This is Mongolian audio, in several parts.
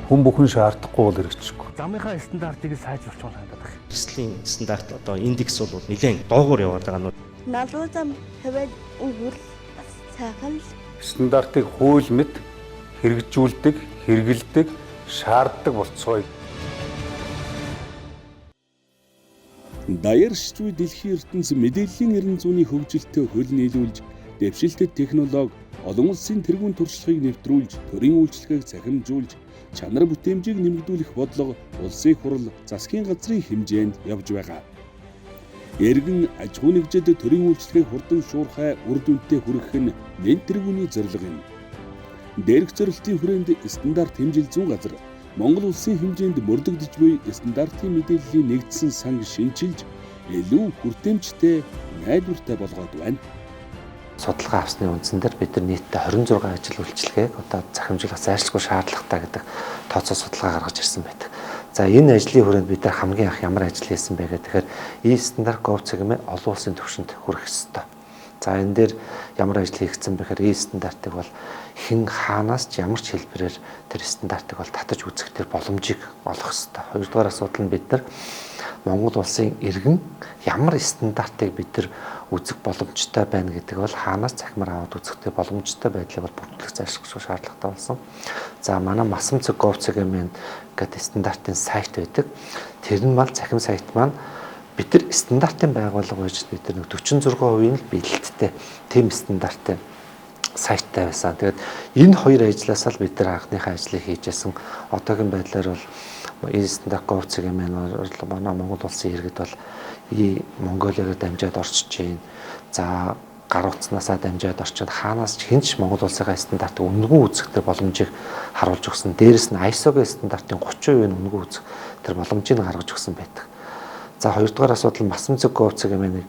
Хүн бүхэн шаардахгүй бол хэрэгжихгүй. Замынхаа стандартыг сайжруулах санагдаад байна. Эрсдлийн стандарт одоо индекс бол нэлээд доогуур яваад байгаа нь. Налуу зам тавиад өгвөл бас сайхан л. Стандартыг хууль мэт хэрэгжүүлдэг, хэрэгэлдэг, шаарддаг болцгоё. Даяаршиж буй дэлхийн ертөнц мэдээллийн 90 зууны хөгжилтэй хөл нийлүүлж, дэвшилтэт технологи, олон улсын тэргуун туршлагыг нэвтрүүлж, төрийн үйлчилгээг цахимжуулж, чанар бүтээмжийг нэмэгдүүлэх бодлого улсын хурал засгийн газрын хэмжээнд явж байгаа. Иргэн аж ахуй нэгжид төрийн үйлчилгээг хурдан шуурхай үр дүнтэй хүргэх нь нэн тэргүүний зорилго юм. Дээрх зорилтын хүрээнд стандарт хэмжил зүйн газар Монгол улсын хэмжээнд мөрдөгдөж буй стандартын мэдээллийн нэгдсэн санг шинчилж илүү хүртээмжтэй, найдвартай болгоод байна. Судалгаа авсны үндсэн дээр бид нар нийтдээ 26 ажил үйлчилгээг одоо захимжуулах зайлшгүй шаардлагатай гэдэг тооцоо судалгаа гаргаж ирсэн байдаг. За энэ ажлын хүрээнд бид нар хамгийн анх ямар ажил хийсэн бэ гэхээр e-стандарт gov.cg олон улсын түвшинд хүрэх ёстой. За энэ дээр ямар ажил хийгдсэн бэ гэхээр e-стандартыг бол хэн хаанаас ч ямар ч хэлбэрээр тэр стандартыг бол татаж үзэх тэр боломжийг олох ёстой. Хоёрдугаар асуудал нь бид нар Монгол улсын иргэн ямар стандартыг бид нар үзэх боломжтой байна гэдэг бол хаанаас захимаар аваад үзэх тэр боломжтой байдлыг бол бүрдүүлэх зайлшгүй шаардлагатай болсон. За манай masam.gov.cg гэдэг стандартын сайт байдаг. Тэр нь мал захим сайт маань бид нар стандартын байгууллага байж бид нар 46% нь л бэлэлттэй тийм стандарттай сайттай байсан. Тэгээд энэ хоёр ажлаасаа л бид нар анхныхаа ажлыг хийж байсан. Одоогийн байдлаар бол e-стандарт gov.cg бол манай Монгол улсын иргэд бол e-Mongoliaгаар дамжаад орчиж байна. За гар утаснаасаа дамжаад орчиод хаанаас ч хэн ч Монгол улсынхаа стандартыг үнэгүй үзэх тэр боломжийг харуулж өгсөн. Дээрэс нь ISO-гийн стандартын 30% нь үнэгүй үзэх тэр боломжийг гаргаж өгсөн байдаг. За хоёрдугаар асуудал masam.gov.cg нэг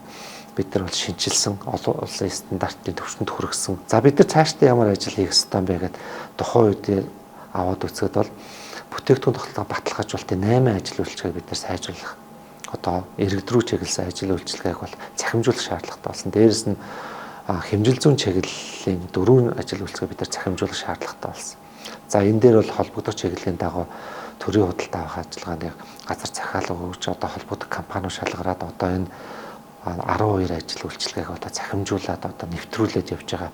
бид нар бол шинчилсэн олон улсын стандартын түвшинд хүргэсэн. За бид нар цаашдаа ямар ажил хийх ёстой юм бэ гэдээ тухайн үед аваад үзэхэд бол бүтээгдэхүүн тогтолцоо баталгаажуулалтын 8 ажил үйлчилгээг бид нар сайжруулах одоо иргэд рүү чиглэсэн ажил үйлчилгээг бол цахимжуулах шаардлагатай болсон. Дээрэс нь хэмжил зүйн чиглэлийн 4 ажил үйлчилгээг бид нар цахимжуулах шаардлагатай болсон. За энэ дээр бол холбогдох чиглэлийн дагуу төрийн худалдаа авах ажиллагааны газар захиалга өгч одоо холбогдох компаниуд шалгараад одоо энэ 12 ажил үйлчилгээг одоо цахимжуулаад одоо нэвтрүүлээд явж байгаа.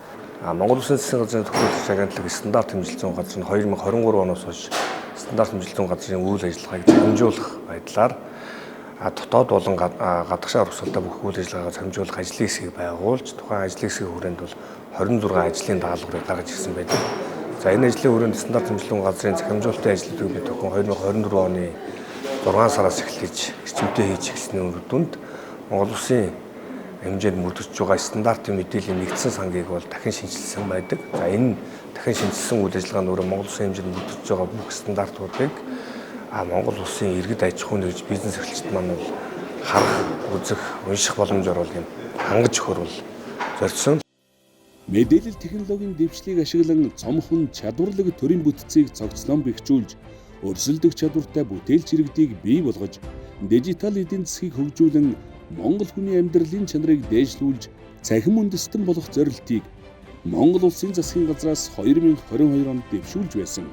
Монгол Улсын засгийн газрын тохиолдолч агентлаг стандарт хэмжил зүйн газар нь 2023 оноос хойш стандарт хэмжил зүйн газрын үйл ажиллагааг захимжуулах байдлаар дотоод болон гадагшаа урагшуултаа бүх үйл ажиллагаагаа захимжуулах ажлын хэсгийг байгуулж тухайн ажлын хэсгийн хүрээнд бол 26 ажлын даалгаврыг гаргаж ирсэн байдаг. За энэ ажлын хүрээнд стандарт хэмжил зүйн газрын захимжуулалтын ажлыг бид бүхэн 2024 оны 6 сараас эхлэж эрчимтэй хийж эхэлсний үр дүнд Монгол Улсын хэмжээнд мөрдөж байгаа стандартын мэдээллийн нэгдсэн сангийг бол дахин шинэчилсэн байдаг. За энэ дахин шинэчилсэн үйл ажиллагаа нь өөрөө Монгол Улсын хэмжээнд мөрдөж байгаа бүх стандартуудыг Монгол Улсын иргэд аж ахуйн нэгж бизнес эрхлэгчид маань бол харах, үзэх, унших боломжоор бол юм хангаж өгөхөр бол зорьсон. Мэдээлэл технологийн дэвшлийг ашиглан цомхон чадварлаг төрийн бүтцийг цогцлон бэхжүүлж, өрсөлдөх чадвартай бүтээлч иргэдийг бий болгож, дижитал эдийн засгийг хөгжүүлэн Монгол хүний амьдралын чанарыг дээшлүүлж, цахим үндэстэн болох зорилтыг Монгол Улсын засгийн газраас 2022 онд дэвшүүлж байсан.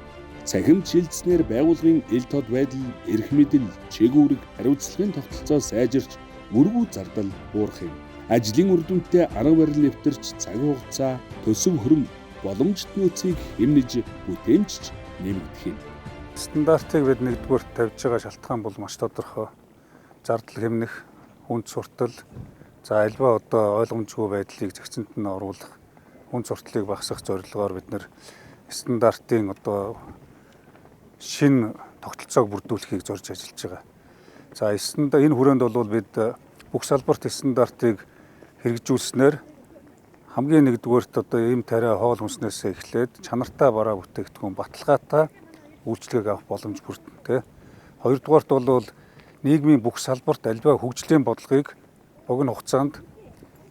Цахимд шилжснээр байгууллагын эл тод байдал, эрх мэдэл, чиг үүрэг, хариуцлагын тогтолцоо сайжирч, мөргүү зардал буурах юм. Ажлын үр дүнтэй арга барил нэвтэрч, цаг хугацаа, төсөв хөрөм, боломжит нөөцийг хэмнэж, бүтээмжч нэмэгдэх юм. Стандартыг бид нэгдүгээрт тавьж байгаа шалтгаан бол маш тодорхой. Зардал хэмнэх, хүнд суртал, за альва одоо ойлгомжгүй байдлыг зэгцэнд нь оруулах, хүнд суртлыг багасгах зорилгоор бид нэр стандартын одоо шинэ тогтолцоог бүрдүүлэхийг зорж ажиллаж байгаа. За энэ хүрээнд бол бид бүх салбарт стандартыг хэрэгжүүлснээр хамгийн нэгдүгээрт одоо ийм тариа хоол хүнснээс эхлээд чанартай бараа бүтээгдэхүүн баталгаатай үйлчилгээг авах боломж бүрдэнэ тэ. Хоёрдугаарт бол нийгмийн бүх салбарт альва хөгжлийн бодлогыг богино хугацаанд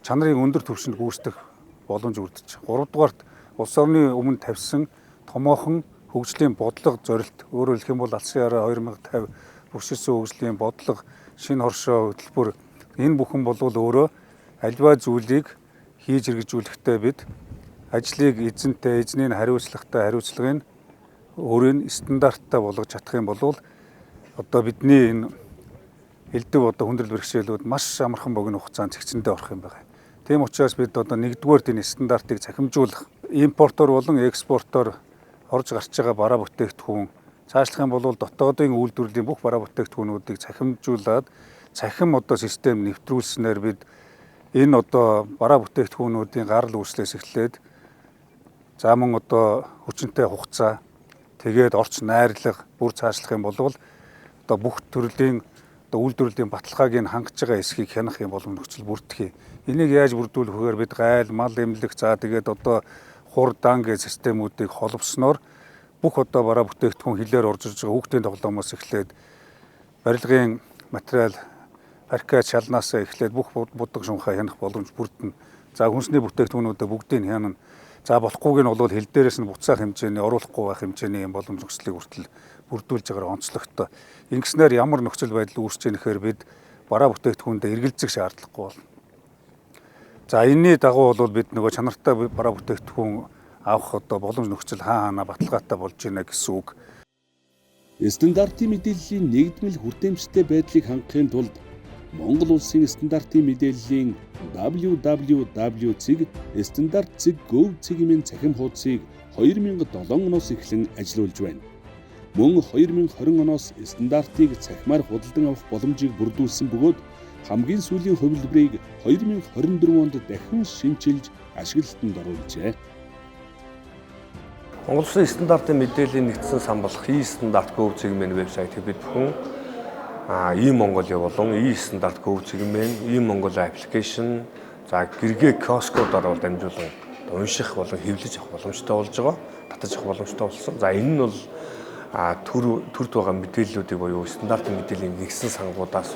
чанарын өндөр түвшинд гүйцэтгэх боломж бүрдэж. Гуравдугаарт улс орны өмнө тавьсан томоохон хөгжлийн бодлого зорилт, өөрөөр хэлэх юм бол алсын яриа 2050 бүршилсэн хөгжлийн бодлого, шинэ хоршоо хөтөлбөр энэ бүхэн болвол өөрөө альва зүйлийг хийж хэрэгжүүлэхдээ бид ажлыг эзэнтэй, эзний хариуцлагатай хариуцлагыг өөрийн стандарттай болгож чадах юм бол одоо бидний энэ элдв одоо хүндрэл бэрхшээлүүд маш амархан богино хугацаанд зэгцэндээ орох юм байна. Тийм учраас бид одоо нэгдүгээр энэ стандартыг цахимжуулах, импортоор болон экспортоор орж гарч байгаа бараа бүтээгдэхүүн, цаашлах юм бол дотоодын үйлдвэрлэлийн бүх бараа бүтээгдэхүүнүүдийг цахимжуулаад цахим одоо систем нэвтрүүлснээр бид энэ одоо бараа бүтээгдэхүүнүүдийн гарал үүслээс эхлээд за мөн одоо хүчинтэй хугацаа, тэгээд орц найрлага бүр цаашлах юм бол одоо бүх төрлийн одоо үйлдвэрлэлийн баталгааг нь хангаж байгаа эсхийг хянах юм бол нөхцөл бүрдэх юм. Энийг яаж бүрдүүлэх вэхээр бид гайл, мал эмнэлэг, за тэгээд одоо хур дан гэх системүүдийг холбосноор бүх одоо бараа бүтээгдэхүүн хилээр орж ирж байгаа хүүхдийн тоглоомоос эхлээд барилгын материал, паркет шалнаас эхлээд бүх будаг шунхаа хянах боломж бүрдэнэ. За хүнсний бүтээгдэхүүнүүдээ бүгдийг нь хянана. За болохгүйг нь бол хил дээрээс нь буцаах хэмжээний, оруулахгүй байх хэмжээний юм боломж нөхцөлийг хүртэл бүрдүүлж байгаа онцлогтой. Ингэснээр ямар нөхцөл байдал үүсэж байгаа нөхөр бид бараа бүтээгдэхүүндээ эргэлзэх шаардлагагүй болно. За энэний дагуу бол бид нөгөө чанартай бараа бүтээгдэхүүн авах одоо боломж нөхцөл хаа хаана баталгаатай болж байна гэсэн үг. Стандартын мэдээллийн нэгдмэл хүртээмжтэй байдлыг хангахын тулд Монгол улсын стандартын мэдээллийн www.standard.gov.cg-ийн цахим хуудсыг 2007 оноос эхлэн ажилуулж байна. Мөн 2020 оноос стандартыг цахимаар худалдан авах боломжийг бүрдүүлсэн бөгөөд хамгийн сүүлийн хувилбарыг 2024 онд дахин шинэчилж ашиглалтанд оруулжээ. Монгол улсын стандартын мэдээллийн нэгдсэн сан болох e-standard.gov.cg-ийн вебсайтыг бид бүхэн e-Mongolia болон e-standard.gov.cg, e-Mongolia application, за гэргээ киоскуудаар бол дамжуулан унших болон хэвлэж авах боломжтой болж байгаа, татаж авах боломжтой болсон. За энэ нь бол төрд байгаа мэдээллүүдийг буюу стандартын мэдээллийн нэгдсэн сангуудаас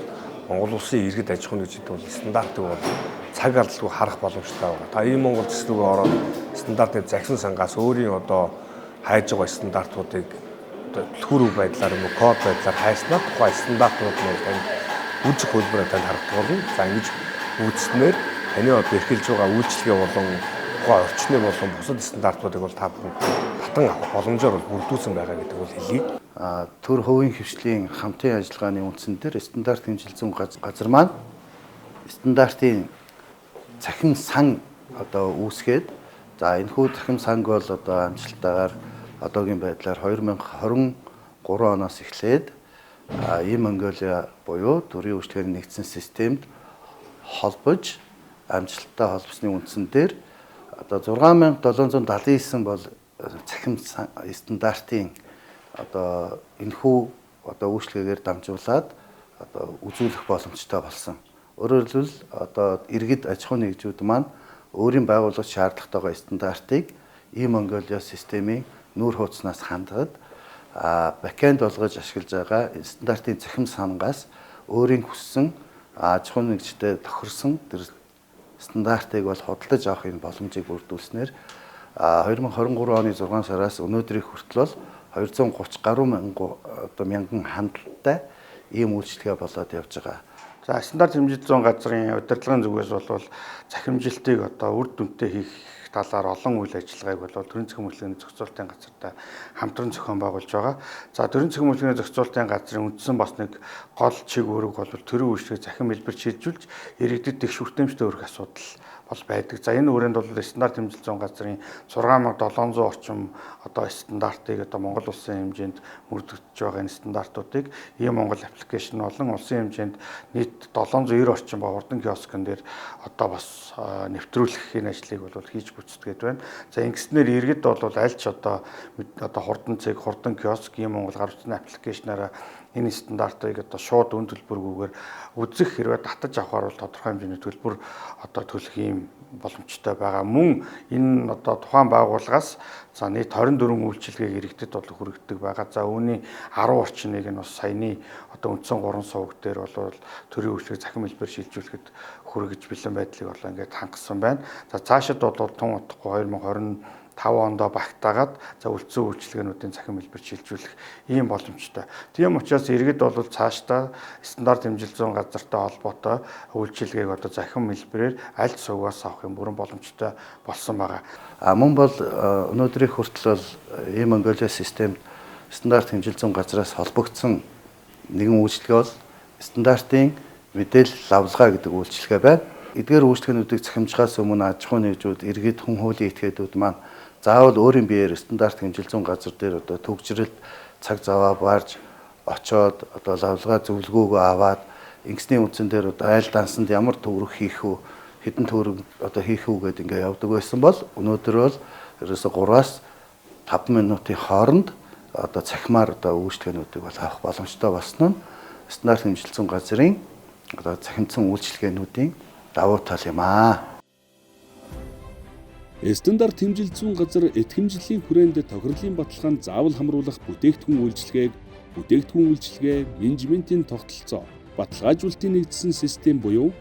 Монгол улсын иргэд аж ахуйн нэгжид бол стандартыг бол цаг алдалгүй харах боломжтой байгаа. Та e-Mongol зэс рүүгээ ороод стандартын загсан сангаас өөрийн одоо хайж байгаа стандартуудыг түлхүүр байдлаар юм уу код байдлаар хайснаар тухайн стандартууд нь танд үүсэх хөлбөрөөр танд харагдах болно. За ингэж үүснээр таны одоо эрхэлж байгаа үйлчилгээ болон тухайн орчны болон бусад стандартуудыг бол та бүхэн татан авах боломжоор бол бүрдүүлсэн байгаа гэдэг бол хэлье. Төр хувийн хвшлийн хамтын ажиллагааны үндсэн дээр стандарт хэмжил зүйн газар маань стандартын цахим сан одоо үүсгээд, за энэхүү цахим санг бол одоо амжилттайгаар одоогийн байдлаар 2023 оноос эхлээд e-Mongolia буюу төрийн үйлчилгээний нэгдсэн системд холбож амжилттай холбосны үндсэн дээр одоо 6779 бол цахим стандартын одоо энэхүү одоо үйлчилгээгээр дамжуулаад одоо үзүүлэх боломжтой болсон. Өөрөөр хэлбэл одоо иргэд аж ахуйн нэгжүүд маань өөрийн байгууллага шаардлагатайгаа стандартыг e-Mongolia системийн нүүр хуудаснаас хандгаад бэкэнд болгож ашиглаж байгаа стандартын цахим сангаас өөрийн хүссэн аж ахуйн нэгжтэй тохирсон тэр стандартыг бол худалдаж авах энэ боломжийг бүрдүүлснээр 2023 оны 6 сараас өнөөдрийг хүртэл бол 230 гаруй одоо мянган хандалттай ийм үйлчилгээ болоод явж байгаа. За стандарт хэмжил зүйн газрын удирдлагын зүгээс бол цахимжилтыг одоо үр дүнтэй хийх талаар олон үйл ажиллагааг бол төрийн цахим үйлчилгээний зохицуултын газартай хамтран зохион байгуулж байгаа. За төрийн цахим үйлчилгээний зохицуултын газрын үндсэн бас нэг гол чиг үүрэг бол төрийн үйлчилгээ цахим хэлбэр шилжүүлж иргэдэд их хүртээмжтэй өргөх асуудал бол байдаг. За энэ хүрээнд бол стандарт хэмжил зүйн газрын 6700 орчим одоо стандартыг одоо Монгол улсын хэмжээнд мөрдөгдөж байгаа энэ стандартуудыг e-Mongol application болон улсын хэмжээнд нийт 790 орчим ба хурдан киоскон дээр одоо бас нэвтрүүлэх энэ ажлыг бол хийж гүйцэтгээд байна. За ингэснээр иргэд бол аль ч одоо хурдан цэг, хурдан киоск, e-Mongol гар утасны аппликейшнаараа энэ стандартыг одоо шууд үн төлбөргүйгээр үзэх хэрвээ татаж авахар бол тодорхой хэмжээний төлбөр одоо төлөх юм боломжтой байгаа. Мөн энэ одоо тухайн байгууллагаас за нийт 24 үйлчилгээг иргэдэд бол хүргэдэг байгаа. За үүний 10 орчмыг нь бас саяны одоо үндсэн 3 сувг дээр бол төрийн үйлчилгээ цахим хэлбэр шилжүүлэхэд хүргэж бэлэн байдлыг бол ингээд хангасан байна. За цаашид бол тун утгагүй 2025 ондоо багтаагаад за үлдсэн үйлчилгээнүүдийн цахим хэлбэр шилжүүлэх ийм боломжтой. Тийм учраас иргэд бол цаашдаа стандарт хэмжил зүйн газартай холбоотой үйлчилгээг одоо цахим хэлбэрээр аль сувгаас авах юм бүрэн боломжтой болсон байгаа. Мөн бол өнөөдрийн хүртэл бол e-Mongolia системд стандарт хэмжил зүйн газраас холбогдсон нэгэн үйлчилгээ бол стандартын мэдээлэл лавлгаа гэдэг үйлчилгээ байна. Эдгээр үйлчилгээнүүдийг цахимжихаас өмнө аж ахуйн нэгжүүд, иргэд, хүн хуулийн этгээдүүд маань заавал өөрийн биеэр стандарт хэмжил зүйн газар дээр одоо төгжрэлт цаг заваа барьж очоод одоо лавлгаа зөвлөгөөгөө аваад ингэсний үндсэн дээр одоо айл дансанд ямар төгрөг хийх үү, хэдэн төгрөг одоо хийх үү гэдээ ингээ явдаг байсан бол өнөөдөр бол ерөөсө 3-аас 5 минутын хооронд одоо цахимаар одоо үйлчилгээнүүдийг бол авах боломжтой болсон нь стандарт хэмжил зүйн газрын одоо цахимдсан үйлчилгээнүүдийн давуу тал юм аа. Стандарт хэмжил зүйн газар итгэмжлэлийн хүрээнд тохирлын баталгаанд заавал хамруулах бүтээгдэхүүн үйлчилгээг, бүтээгдэхүүн үйлчилгээ, менежментийн тогтолцоо, баталгаажуулалтын нэгдсэн систем буюу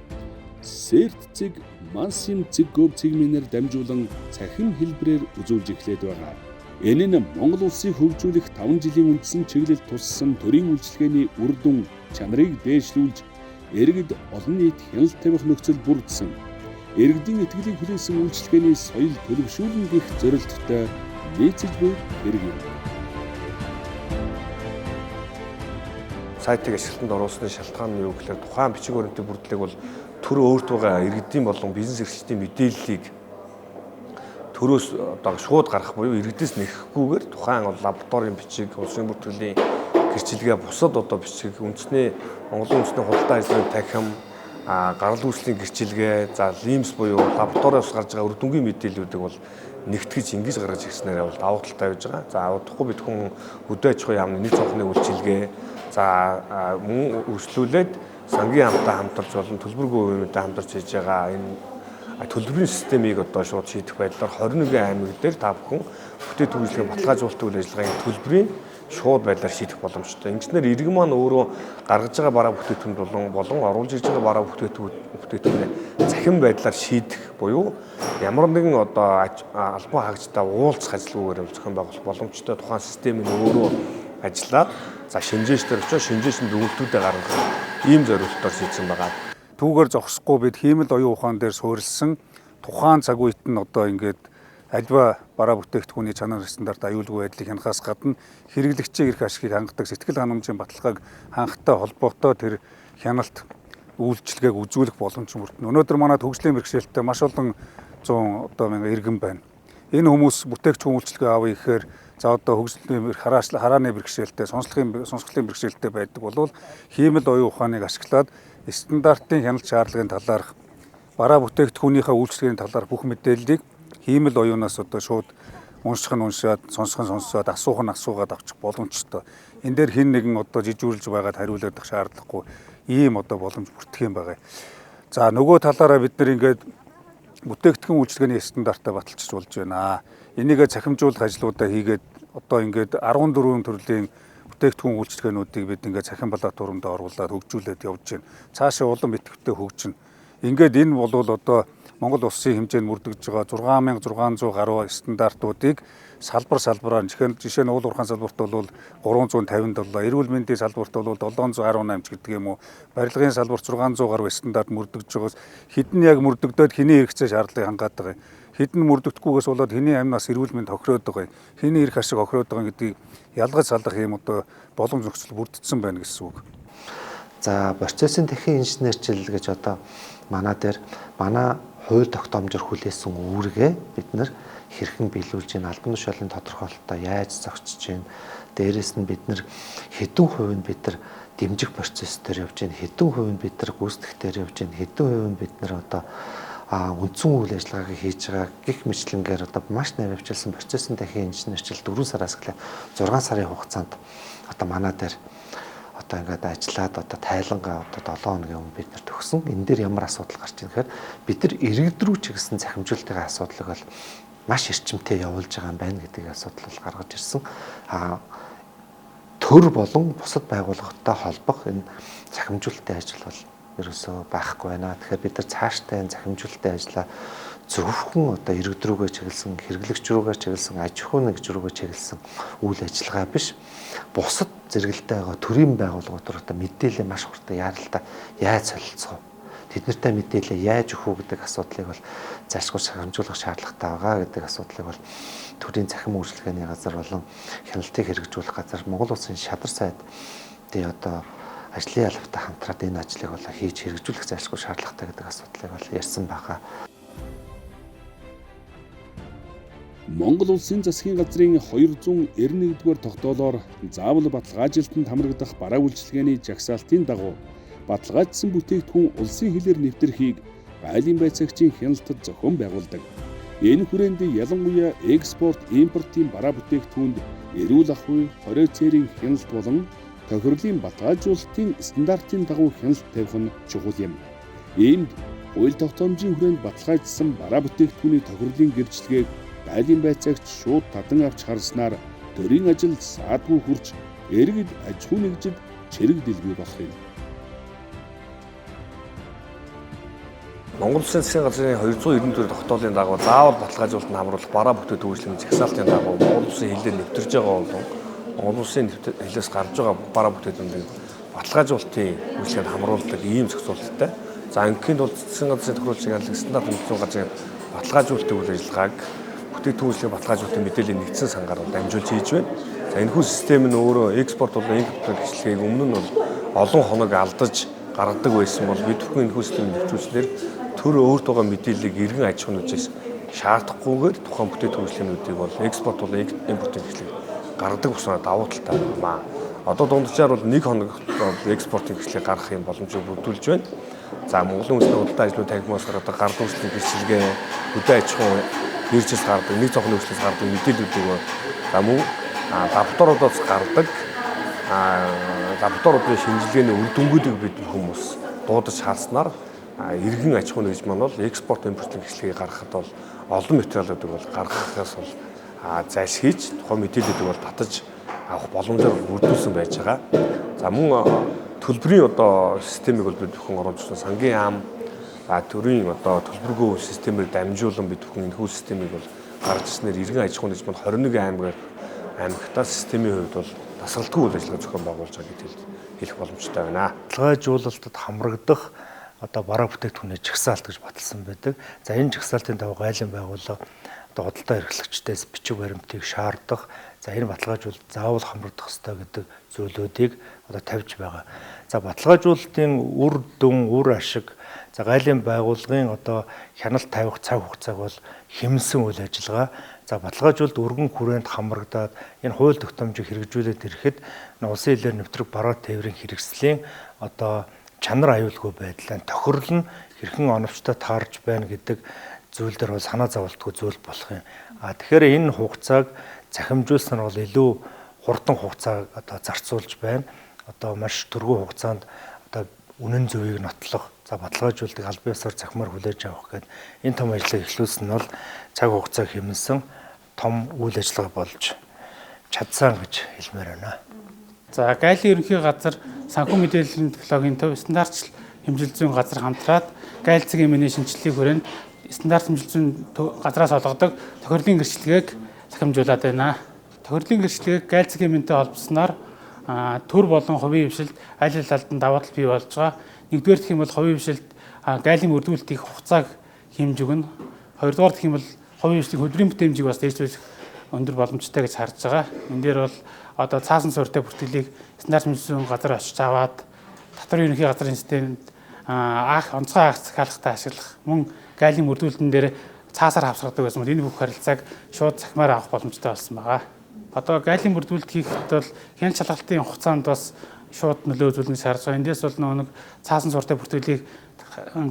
CERT Мансим цэг gov цэг mn-ээр дамжуулан цахим хэлбэрээр үзүүлж эхлээд байгаа. Энэ нь Монгол улсыг хөгжүүлэх 5 жилийн үндсэн чиглэлд туссан төрийн үйлчилгээний үр дүн чанарыг дээшлүүлж иргэд олон нийт хяналт тавих нөхцөл бүрдсэн. Иргэдийн итгэлийг хүлээсэн үйлчилгээний соёл төлөвшүүлнэ гэх зорилттой нийцэж буй хэрэг юм. Сайтыг ашиглалтанд оруулсны шалтгаан нь юу гэхээр тухайн бичиг баримтын бүрдлийг бол төр өөрт байгаа иргэдийн болон бизнес эрхлэгчдийн мэдээллийг төрөөс одоо шууд гаргах буюу иргэдээс нэхэхгүйгээр тухайн лабораторийн бичиг, улсын бүртгэлийн гэрчилгээ, бусад одоо бичиг, үндэсний Монголын үндэсний худалдаа ажлын танхим, гарал үүслийн гэрчилгээ, за LIMS буюу лабораториос гарч байгаа үр дүнгийн мэдээллүүдийг бол нэгтгэж ингэж гаргаж ирснээр бол давуу талтай байж байгаа. За удахгүй бид хүн хөдөө аж ахуйн яамны нийт цонхны үйлчилгээ, за мөн өршлүүлээд сангийн хамтаа хамтарч болон төлбөргүй хувийнхаа хамтарч хийж байгаа энэ төлбөрийн системийг одоо шууд шийдэх байдлаар 21 аймаг дээр та бүхэн бүтээгдэхүүн үйлчилгээ баталгаажуулалтын үйл ажиллагааны төлбөрийн шууд байдлаар шийдэх боломжтой. Ингэснээр иргэн маань өөрөө гаргаж байгаа бараа бүтээгдэхүүн болон оруулж ирж байгаа бараа бүтээгдэхүүнээ цахим байдлаар шийдэх буюу ямар нэгэн одоо албан хаагчтай уулзах ажилгүйгээр зохион байгуулах боломжтой. Тухайн систем нь өөрөө ажиллаад за шинжээч дээр очиж шинжээчний дүгнэлтүүдээ гаргах ийм зорилтоор шийдсэн байгаа. Түүгээр зогсохгүй бид хиймэл оюун ухаан дээр суурилсан тухайн цаг үед нь одоо ингээд альва бараа бүтээгдэхүүний чанар стандарт аюулгүй байдлыг хянахаас гадна хэрэглэгчийн эрх ашигыг хангадаг сэтгэл ханамжийн баталгааг хангахтай холбоотой тэр хяналт үйлчилгээг үзүүлэх боломж бүрдэнэ. Өнөөдөр манай төгслийн бэрхшээлтэй маш олон 100 одоо мянга иргэн байна. Энэ хүмүүс бүтээгдэхүүн үйлчилгээ авъя гэхээр за одоо хөгжлийн харааны бэрхшээлтэй, сонсголын бэрхшээлтэй байдаг бол хиймэл оюун ухааныг ашиглаад стандартын хяналт шаардлагын талаарх бараа бүтээгдэхүүнийхээ үйлчилгээний талаарх бүх мэдээллийг хиймэл оюунаас одоо шууд унших нь уншаад, сонсох нь сонсоод, асуух нь асуугаад авчих боломжтой. Энэ дээр хэн нэгэн одоо жижүүрлж байгаад хариулах шаардлагагүй ийм одоо боломж бүрдэх юм байгаа. За нөгөө талаараа бид нэр ингээд бүтээгдэхүүн үйлчилгээний стандартаа баталчих болж байна. Энийгээ цахимжуулах ажлуудаа хийгээд одоо ингээд 14 төрлийн бүтээгдэхүүн үйлчилгээнүүдийг бид ингээд цахим платформд оруулаад хөгжүүлээд явж байна. Цаашаа улам идэвхтэй хөгжинэ. Ингээд энэ болвол одоо Монгол улсын хэмжээнд мөрдөгдөж байгаа 6600 гаруй стандартуудыг салбар салбараар жишээ нь уул уурхайн салбарт бол 357, эрүүл мэндийн салбарт бол 718 ч гэдэг юм уу, барилгын салбарт 600 гаруй стандарт мөрдөгдөж байгаас хэдэн яг мөрдөгдөөд хэний хэрэгцээ шаардлагыг хангаад байгаа юм. Хэдэн мөрдөгдөхгүйгээс болоод хэний амь нас эрүүл мэнд хохироод байгаа юм. Хэний эрх ашиг хохироод байгаа гэдгийг ялгаж салах юм одоо боломж нөхцөл бүрдсэн байна гэсэн үг. За процессын техник инженерчил гэж одоо манай дээр манай хууль тогтоомжоор хүлээсэн үүргээ бид нар хэрхэн биелүүлж байна, албан тушаалын тодорхойлолтоо яаж зохицож байна, дээрэс нь бид нар хэдэн хувь нь бид нар дэмжих процесс дээр явж байна, хэдэн хувь нь бид нар гүйцэтгэх дээр явж байна, хэдэн хувь нь бид нар одоо үндсэн үйл ажиллагааг хийж байгаа гих мэтлэнгээр одоо маш нарийвчилсан процессын дахин инженерчил 4 сараас эхлээд 6 сарын хугацаанд одоо манай дээр одоо ингээд ажиллаад одоо тайлангаа одоо 7 хоногийн өмнө бид нар төгсөн. Энэ дээр ямар асуудал гарч ирэх гэхээр бид нар иргэд рүү чиглэсэн цахимжуулалтын асуудлыг бол маш эрчимтэй явуулж байгаа юм байна гэдэг асуудал бол гаргаж ирсэн. Төр болон бусад байгууллагатай холбох энэ цахимжуулалтын ажил бол ерөөсөө байхгүй байна. Тэгэхээр бид нар цаашдаа энэ цахимжуулалтын ажлаа зөвхөн одоо иргэд рүүгээ чиглэсэн, хэрэглэгч рүүгээ чиглэсэн, аж ахуйн нэгж рүүгээ чиглэсэн үйл ажиллагаа биш. Бусад зэрэгэлдээ байгаа төрийн байгууллагууд руу одоо мэдээлэл маш хурдан яаралтай яаж солилцох вэ? Тэд нартай мэдээлэл яаж өгөх үү гэдэг асуудлыг бол зайлшгүй хангамжуулах шаардлагатай байгаа гэдэг асуудлыг бол төрийн цахим үйлчилгээний газар болон хяналтыг хэрэгжүүлэх газар Монгол Улсын шадар сайд тий одоо ажлын албатай хамтраад энэ ажлыг бол хийж хэрэгжүүлэх зайлшгүй шаардлагатай гэдэг асуудлыг бол ярьсан байгаа. Монгол Улсын засгийн газрын 291-р тогтоолоор заавал баталгаажилтанд хамрагдах бараа үйлчилгээний жагсаалтын дагуу баталгаажсан бүтээгдэхүүн улсын хилээр нэвтрэхийг айлын байцаагчийн хяналтад зохион байгуулдаг. Энэ хүрээнд ялангуяа экспорт, импортын бараа бүтээгдэхүүнд эрүүл ахуй, хорио цээрийн хяналт болон тохирлын баталгаажуулалтын стандартын дагуу хяналт тавих нь чухал юм. Иймд хууль тогтоомжийн хүрээнд баталгаажсан бараа бүтээгдэхүүний тохирлын гэрчлэгээг айлын байцаагч шууд тадан авч харснаар төрийн ажил саадгүй хүрч иргэд аж ахуй нэгжид чирэг дэлгүй болох юм. Монгол Улсын засгийн газрын 294 тогтоолын дагуу заавал баталгаажуулалтанд хамруулах бараа бүтээгдэхүүн үйлчилгээний жагсаалтын дагуу Монгол Улсын хилээр нэвтэрж байгаа болон Монгол Улсын хилээс гарч байгаа бараа бүтээгдэхүүнийг баталгаажуулалтын үйлчилгээнд хамруулдаг ийм зохицуулттай. За ингээм тулд засгийн газрын тохируулж байгаа стандарт хэмжээний газрын баталгаажуулалтын үйл ажиллагааг бүтээгдэхүүн үйлчилгээ баталгаажуулалтын мэдээллийн нэгдсэн сангаар бол дамжуулж хийж байна. За энэхүү систем нь өөрөө экспорт болон импортын гэрчлэгийг өмнө нь бол олон хоног алдаж гаргадаг байсан бол бид бүхэн энэхүү системийг нэвтрүүлснээр төр өөрт байгаа мэдээллийг иргэн аж ахуйн нэгжээс шаардахгүйгээр тухайн бүтээгдэхүүн үйлчилгээнүүдийг бол экспорт болон импортын гэрчлэг гаргадаг болсноор давуу талтай байна. Одоо дунджаар бол нэг хоног экспортын гэрчлэгийг гаргах юм боломжийг бүрдүүлж байна. За Монголын үндэсний худалдаа ажлын танхимаас гаргадаг гар дүүслийн гэрчилгээ, хөдөө аж ахуйн биржээс гаргадаг, нэг цонхны үйлчлээс гаргадаг мэдээллүүдийг за мөн лабораториудаас гаргадаг лабораториудын шинжилгээний үр дүнгуудыг бид хүмүүс дуудаж шаардсанаар иргэн аж ахуйн нэгж маань бол экспорт импортын гэрчлэгийг гаргахад бол олон материалуудыг бол гаргахаас бол зайлсхийж тухайн мэдээллүүдийг бол татаж авах боломжоор бүрдүүлсэн байж байгаа. За мөн төлбөрийн одоо системийг бол бид бүхэн оруулж сангийн яам төрийн одоо төлбөргүй системээр дамжуулан бид бүхэн энэхүү системийг бол гаргаж ирснээр иргэн аж ахуйн нэгж маань 21 аймагтаа системийн хувьд бол дасгалтгүй үйл ажиллагаа зохион байгуулж байгаа гэдгийг хэлэх боломжтой байна. Баталгаажуулалтад хамрагдах одоо бараа бүтээгдэхүүний жагсаалт гэж баталсан байдаг. За энэ жагсаалтын дагуу гайлын байгууллага одоо худалдаа эрхлэгчдээс бичиг баримтыг шаардах, за энэ баталгаажуулалт заавал хамрагдах ёстой гэдэг зүйлүүдийг одоо тавьж байгаа. За баталгаажуулалтын үр дүн, үр ашиг, за гайлын байгууллагын одоо хяналт тавих цаг хугацааг бол хэмнэсэн үйл ажиллагаа. За баталгаажуулалт өргөн хүрээнд хамрагдаад энэ хууль тогтоомжийг хэрэгжүүлээд ирэхэд улсын хэлээр нэвтрэх бараа тээврийн хэрэгслийн одоо чанар аюулгүй байдлаа тохирол нь хэрхэн оновчтой таарж байна гэдэг зүйл дээр бол санаа зовлтгүй зүйл болох юм. А тэгэхээр энэ хугацааг захимжуулсан нь бол илүү хурдан хугацааг одоо зарцуулж байна. Одоо маш түргэн хугацаанд одоо үнэн зөвийг нотлох, за баталгаажуулалтыг албан ёсоор захимаар хүлээж авах гэдэг энэ том ажлыг эхлүүлсэн нь бол цаг хугацааг хэмнэсэн том үйл ажиллагаа болж чадсан гэж хэлмээр байна. За гайлын ерөнхий газар санхүү мэдээллийн технологийн төв стандартчил хэмжил зүйн газар хамтраад гайл цэгийн миний шинжилгээний хүрээнд стандарт хэмжил зүйн газраас олгодог тохирлын гэрчлэгээг захимжуулаад байна. Тохирлын гэрчлэгээг гайл цэгийн минтэй холбосноор төр болон хувийн хвшилд аль аль талд нь давуу тал бий болж байгаа. Нэгдүгээр гэх юм бол хувийн хвшилд гайлын бүрдүүлэлт их хугацааг хэмж өгнө. Хоёрдугаар гэх юм бол хувийн хвшлийн хөдөлмөрийн бүтээмжийг бас дээшлүүлэх өндөр боломжтой гэж харж байгаа. Энэ дээр бол одоо цаасан суурьтай бүртгэлийг стандарт хэмжил зүйн газар очиж аваад татварын ерөнхий газрын системд онцгой акц захиалгатай ашиглах мөн гайлын бүрдүүлэлтэн дээр цаасаар хавсаргадаг байсан бол энэ бүх харилцааг шууд захимаар авах боломжтой болсон байгаа. Одоо гайлын бүрдүүлэлт хийхэд бол хяналт шалгалтын хугацаанд бас шууд нөлөө үзүүлнэ гэж харж байгаа. Эндээс бол нэг цаасан суурьтай бүртгэлийг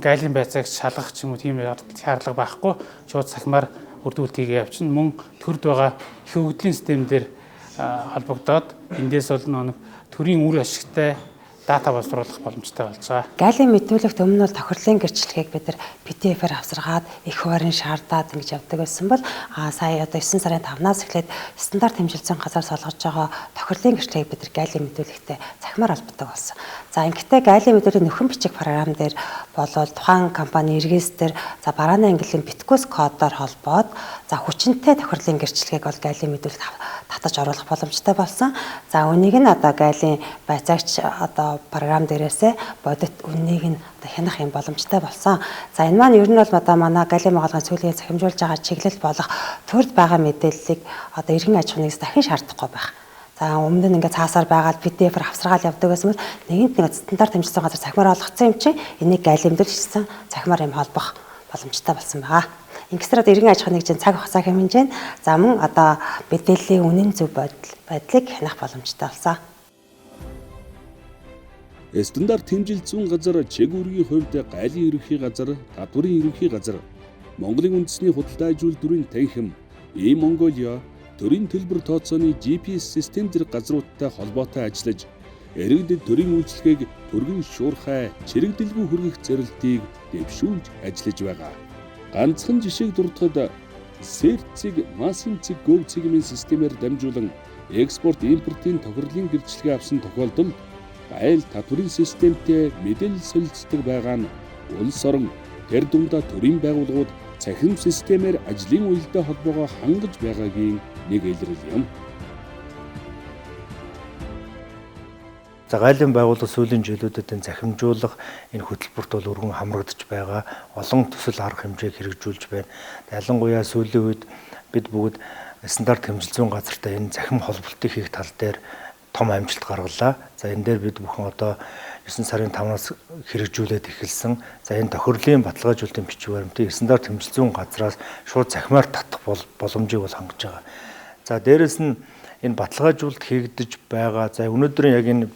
гайлын байцаагч шалгах ч юм уу тийм шаардлага байхгүй шууд захимаар бүрдүүлэлт хийгээ явчихна. Мөн төрд байгаа их өгөгдлийн систем дээр холбогдоод эндээс бол нэг төрийн үр ашигтай дата боловсруулах боломжтой болж байгаа. Галийн мэдүүлэгт өмнө нь тохирлын гэрчлэгийг бид нар PDF-ээр авсаргаад их хуваарин шаардаад ингэж явдаг байсан бол сая одоо 9 сарын 5-наас эхлээд стандарт хэмжилтийн газар солгож байгаа тохирлын гэрчлэгийг бид нар галийн мэдүүлэгтээ цахимаар холбодог болсон. За ингэхдээ галийн мэдүүлэг нөхөн бичих програм дээр болвол тухайн компани регистр за барааны ангиллын биткос кодоор холбоод за хүчинтэй тохирлын гэрчлэгийг бол галийн мэдүүлэгт татаж оруулах боломжтой болсон. За үнийг нь одоо гайлын байцаагч одоо програм дээрээсээ бодит үннийг нь одоо хянах юм боломжтой болсон. За энэ маань ер нь бол одоо манай галын байгууллагын сүүлийн захимжуулж байгаа чиглэл болох төрд байгаа мэдээллийг одоо иргэн аж ахуйн нэгс дахин шаардахгүй байх. За өмнө нь ингээд цаасаар байгаад PDF-ээр хавсаргаал явдаг байсан бол нэгэнт нэг стандарт хэмжсэн газар цахимаар олгоцсон юм чинь энийг галимдэлжсэн цахимаар юм холбох боломжтой болсон байгаа. Ингэсээр одоо иргэн аж ахуйн нэгжийн цаг хугацаа хэмнэж, за мөн одоо мэдээллийн үнэн зөв байдлыг хянах боломжтой болсон. Стандарт хэмжилт зүүн газар чиг үүргийн хувьд гайлын ерөнхий газар, татварын ерөнхий газар, Монголын үндэсний худалдаа аж үйлдвэрийн танхим, E-Mongolia, төрийн төлбөр тооцооны GPS систем зэрэг газруудтай холбоотой ажиллаж, иргэдэд төрийн үйлчилгээг түргэн шуурхай, чирэгдэлгүй хүргэх зорилтыг дэвшүүлж ажиллаж байгаа. Ганцхан жишээг дурдахад Серцэг, Масимцэг, Говцэгмийн системээр дамжуулан экспорт, импортын тохирлын гэрчлэгээ авсан тохиолдолд гайл татварын системтэй мэдээлэл солилцдог байгаа нь улс орон тэр дундаа төрийн байгууллагууд цахим системээр ажлын уялдаа холбоогоо хангаж байгаагийн нэг илрэл юм. За гайлын байгууллага сүүлийн жилүүдэд энэ захимжуулах энэ хөтөлбөрт бол өргөн хамрагдаж байгаа. Олон төсөл арга хэмжээг хэрэгжүүлж байна. Ялангуяа сүүлийн үед бид бүгд стандарт хэмжил зүйн газартай энэ захим холболтыг хийх тал дээр том амжилт гаргалаа. За энэ дээр бид бүхэн одоо 9 сарын 5-наас хэрэгжүүлээд эхэлсэн. За энэ тохирлын баталгаажуулалтын бичиг баримтыг стандарт хэмжил зүйн газраас шууд захимаар татах боломжийг бол хангаж байгаа. За дээрэс нь энэ баталгаажуулалт хийгдэж байгаа. За өнөөдрийн яг энэ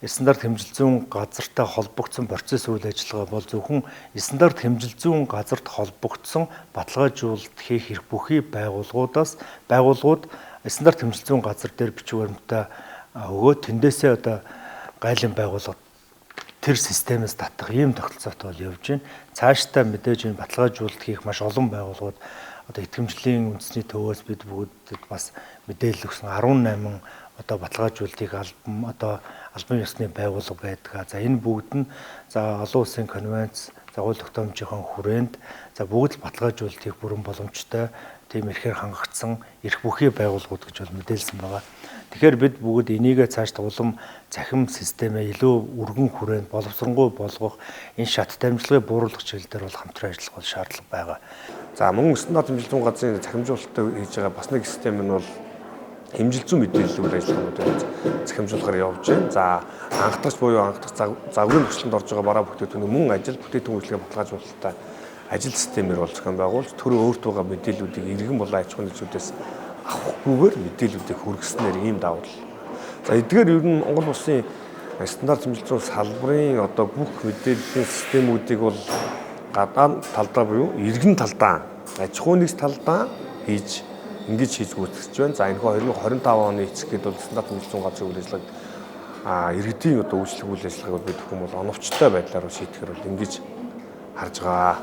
стандарт хэмжил зүйн газартай холбогдсон процесс үйл ажиллагаа бол зөвхөн стандарт хэмжил зүйн газарт холбогдсон баталгаажуулалт хийх эрх бүхий байгууллагуудаас байгууллагууд стандарт хэмжил зүйн газар дээр бичиг баримтаа өгөө тэндээсээ одоо гайлын байгууллага тэр системээс татах ийм тогтолцоотой бол явж байна. Цаашдаа мэдээж энэ баталгаажуулалт хийх маш олон байгууллагууд одоо итгэмжлийн үндэсний төвөөс бид бүгдэд бас мэдээлэл өгсөн 18 одоо баталгаажуулалтыг албан одоо албан ёсны байгууллага байдаг. За энэ бүгд нь за олон улсын конвенц, за хууль тогтоомжийн хүрээнд за бүгд л баталгаажуулалт хийх бүрэн боломжтой тийм эрхээр хангагдсан эрх бүхий байгууллагууд гэж бол мэдээлсэн байгаа. Тэгэхээр бид бүгд энийгээ цаашдаа улам цахим системээ илүү өргөн хүрээнд боловсронгуй болгох энэ шат дамжлагыг бууруулах чиглэл дээр бол хамтран ажиллах бол шаардлага байгаа. За мөн стандарт хэмжил зүйн газрын захимжуулалтыг хийж байгаа бас нэг систем нь бол хэмжил зүйн мэдээлэл үйл ажиллагаануудыг захимжуулахаар явж байна. За анхдагч буюу анхдах загварын төгслөнд орж байгаа бараа бүтээгдэхүүн мөн ажил бүтээгдэхүүн үйлчилгээ баталгаажуулалттай ажил системээр бол зохион байгуулж төрөө өөрт байгаа мэдээллүүдийг иргэн болон аж ахуйн нэгжүүдээс авахгүйгээр мэдээллүүдийг хүргэснээр ийм давуу тал. За эдгээр ер нь Монгол улсын стандарт хэмжил зүйн салбарын одоо бүх мэдээллийн системүүдийг бол гадаа талдаа буюу иргэн талдаа аж ахуйн нэгж талдаа хийж ингэж хийж гүйцэтгэж байна. За энэ 2025 оны эцэхэд бол стандарт хэмжил зүйн газрын үйл ажиллагааг иргэдийн одоо үйлчлэг үйл ажиллагааг бид бүхэн бол оновчтой байдлаар шийдэхэр бол ингэж харж байгаа.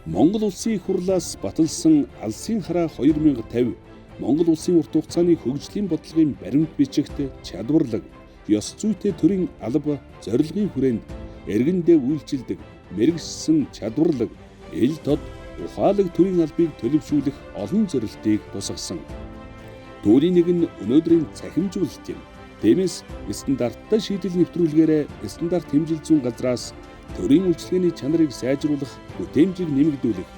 Монгол улсын их хурлаас баталсан Алсын хараа 2050 Монгол улсын урт хугацааны хөгжлийн бодлогын баримт бичигт чадварлаг, ёс зүйтэй төрийн алба зорилгын хүрээнд иргэндээ үйлчилдэг, мэргэшсэн чадварлаг, эл тод ухаалаг төрийн албыг төлөвшүүлэх олон зорилтыг тусгасан. Түүний нэг нь өнөөдрийн цахимжуулалт юм. Тиймээс стандарттай шийдэл нэвтрүүлгээрээ стандарт хэмжил зүйн газраас төрийн үйлчилгээний чанарыг сайжруулах, бүтээмжийг нэмэгдүүлэх,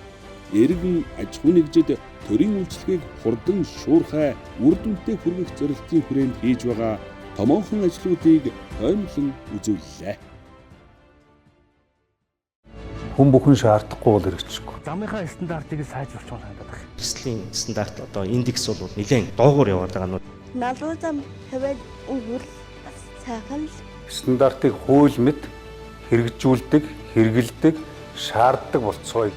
иргэн аж ахуйн нэгжид төрийн үйлчилгээг хурдан шуурхай, үр дүнтэй хүргэх зорилтын хүрээнд хийж байгаа томоохон ажлуудыг тоймлон үзүүллээ. Хүн бүхэн шаардахгүй бол хэрэгжихгүй. Замынхаа стандартыг сайжруулах санагдаад байна. Эрсдлийн стандарт одоо индекс бол нэлээд доогуур яваад байгаа нь. Налуу зам тавиад өгвөл бас сайхан л. Стандартыг хууль мэд хэрэгжүүлдэг, хэрэгэлдэг, шаарддаг болцгоё.